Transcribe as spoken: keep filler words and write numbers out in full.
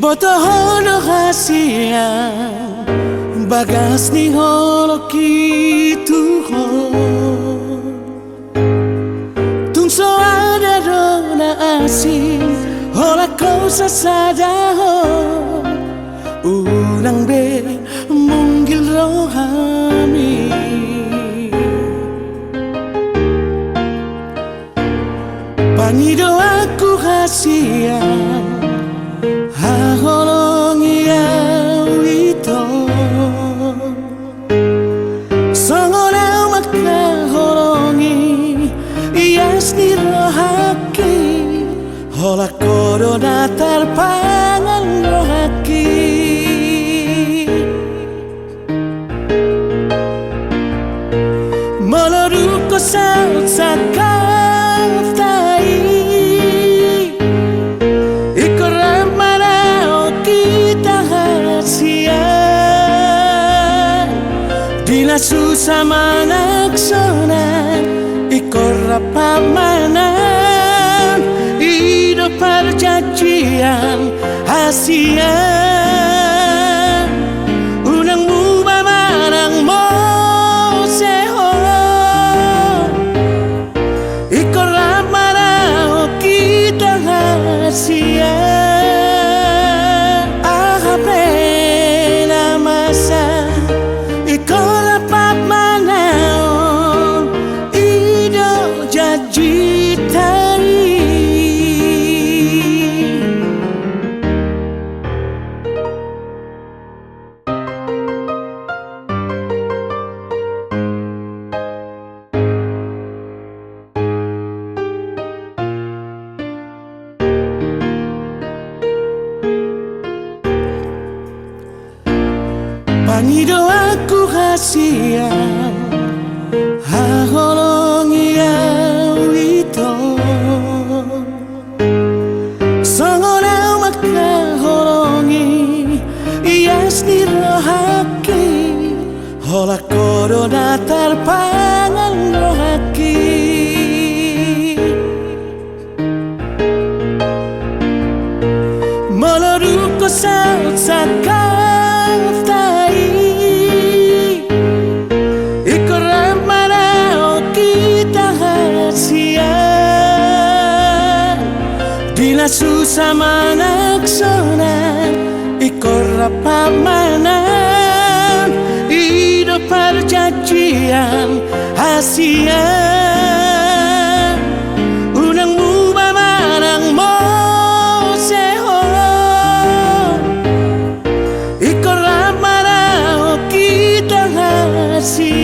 Boto ho do hasian bagas ni holong i tu ho. Tung so ada do na asing, holan ho sasada ho. Unang be munggil rohami. Pangidoanku hasian haholongi au ito. Songon au mangkaholongi ias ni rohangki, holan ho do na tarpangan rohangki. Molo dung ho saut sangkapta i, ingkon rap manang hita hasian. Di na susah manang sonang, ingkon rap manang, i do parjanjian hasian. Unang muba manang mose ho, ingkon rap manang hita hasian. Aha pe na masa, ingkon rap manang, i do janjita i. Pangidoanku hasian haholongi au ito. Songon au mangkaholongi ias ni rohangki, holan ho do na tarpangan rohangki. Molo dung ho saut sangkapta i, ingkon rap manang hita hasian. Di na susah manang sonang, ingkon rap manang, i do parjanjian hasian. Unang muba manang mose ho, ingkon rap manang hita hasian.